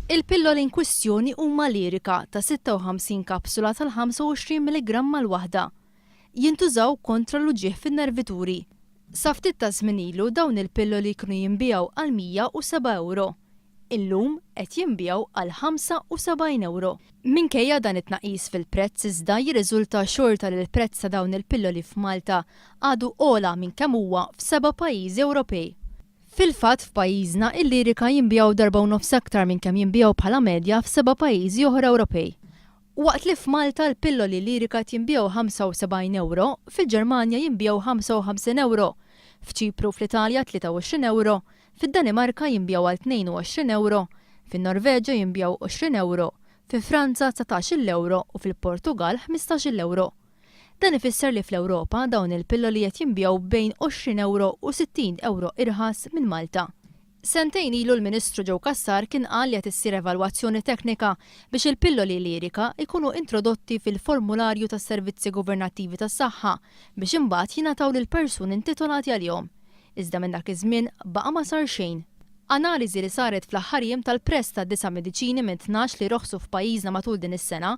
Il-pilloli inkwistjoni huma Lyrica ta' 56 kapsula tal-25 milligramma l-waħda. Jintużaw kontra l-uġigħ fin-nervituri. Sa ftit ta' żmien ilu dawn il-pilloli kienu jinbiegħu għal 107 ewro. Illum qed jinbiegħu għal 75 ewro. Minkejja dan it-tnaqqis fil-prezz iżda jirriżulta xorta li l-prezz ta' dawn il-pilloli f'Malta għadu ogħla minn kemm huwa f'seba' pajjiżi Ewropej. Fil-fatt f'pajjiżna il-Lyrica jinbiegħu darba u nofs aktar minn kemm jinbiegħu bħala medja f'seba' pajjiżi oħra Ewropej. Waqt li f'Malta l-pilloli Lyrica qed jinbiegħu 75 ewro, fil-Ġermanja jinbiegħu 55 ewro, f'Ċipru u fl-Italja 23 ewro, fid-Danimarka jinbiegħu għal 22 ewro, fin-Norveġja jinbiegħu 20 ewro, fi Franza 19-il ewro u fil-Portugall 15-il ewro. Dan ifisser li fl-Ewropa dawn il-pilloli qed jinbiegħu bejn 20 ewro u 60 ewro irħas minn Malta. Sentejn ilu l-Ministru Joe Cassar kien qal li qed issir evalwazzjoni teknika biex il-pilloli Lyrica jkunu introdotti fil-formularju tas-servizzi governattivi tas-saħħa biex imbagħad jingħataw lill-persuni intitolati għalihom. Iżda minn dak iż-żmien baqa' ma sar xejn. Analiżi li saret fl-aħħar jiem tal-prezz ta' disa' mediċini minn 12 li roħsu f'pajjiżna matul din is-sena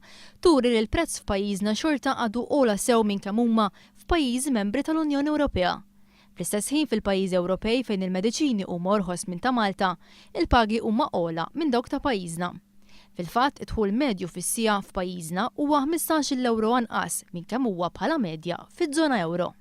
turi li l-prezz f'pajjiżna xorta għadu ogħla sew minn kemm huma f'pajjiżi membri tal-Unjoni Ewropea. Fl-istess ħin fil-pajjiżi Ewropej fejn il-mediċini huma orħos minn ta' Malta, il-pagi huma ogħla minn dawk ta' pajjiżna. Fil-fatt, id-dħul medju fis-siegħa f'pajjiżna huwa 15-il ewro anqas minn kemm huwa bħala medja fiż-żona ewro.